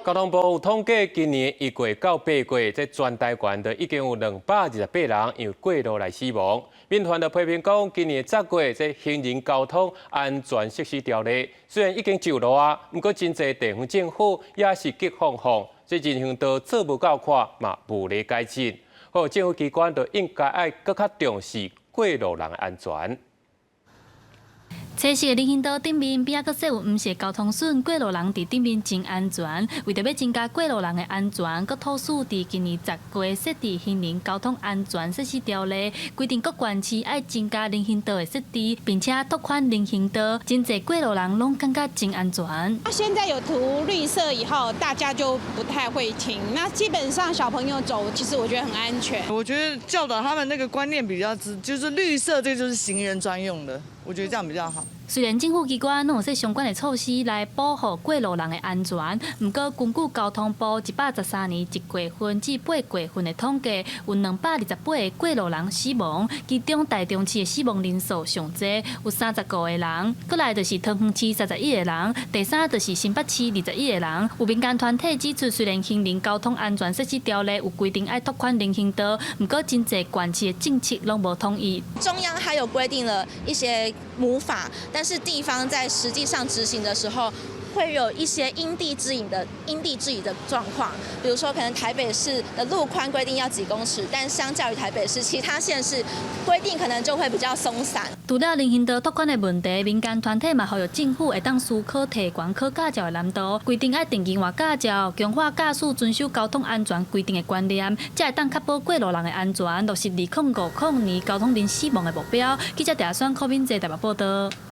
交通部有統計，今年1月到8月，這全台灣就已經有228人因為過路來死亡。民團就批評講，今年10月這行人交通安全設施條例雖然已經上路啊，毋過真濟地方政府也是激放放，這人行道做無夠闊嘛，無咧改進。好，政府機關就應該愛閣較重視過路人的安全。彩色的人行道頂面邊仔閣設有黃色交通筍，過路人佇頂面真安全。為著欲增加過路人的安全，國土署佇今年10月設置行人交通安全設施條例，規定各縣市愛增加人行道的設置，並且拓寬人行道，真濟過路人攏感覺真安全。現在有塗綠色以後，大家就不太會停。那基本上小朋友走，其實我覺得很安全。我覺得教導他們那個觀念比較，就是綠色，這個就是行人專用的。我覺得這樣比較好。雖然政府機關攏有設相關的措施來保護過路人的安全，毋過根據交通部113年1月份至8月份的統計，有228個過路人死亡，其中台中市的死亡人數上濟，有35個人，閣來就是桃園市31個人，第三就是新北市21個人。有民間團體指出，雖然行人交通安全設施條例有規定愛拓寬人行道，毋過真濟縣市的政策攏無統一。中央還有規定了一些母法，但是地方在實際上執行的時候，會有一些因地制宜的狀況。比如說，可能台北市的路寬規定要幾公尺，但相較於台北市，其他縣市規定可能就會比較鬆散。除了人行道拓寬的問題，民間團體嘛呼籲政府會當思考提懸考駕照的難度，規定愛定期換駕照，強化駕駛遵守交通安全規定的觀念，才會當確保過路人的安全，落實2050年交通零死亡的目標。記者鄭選柯敏哲台北報道。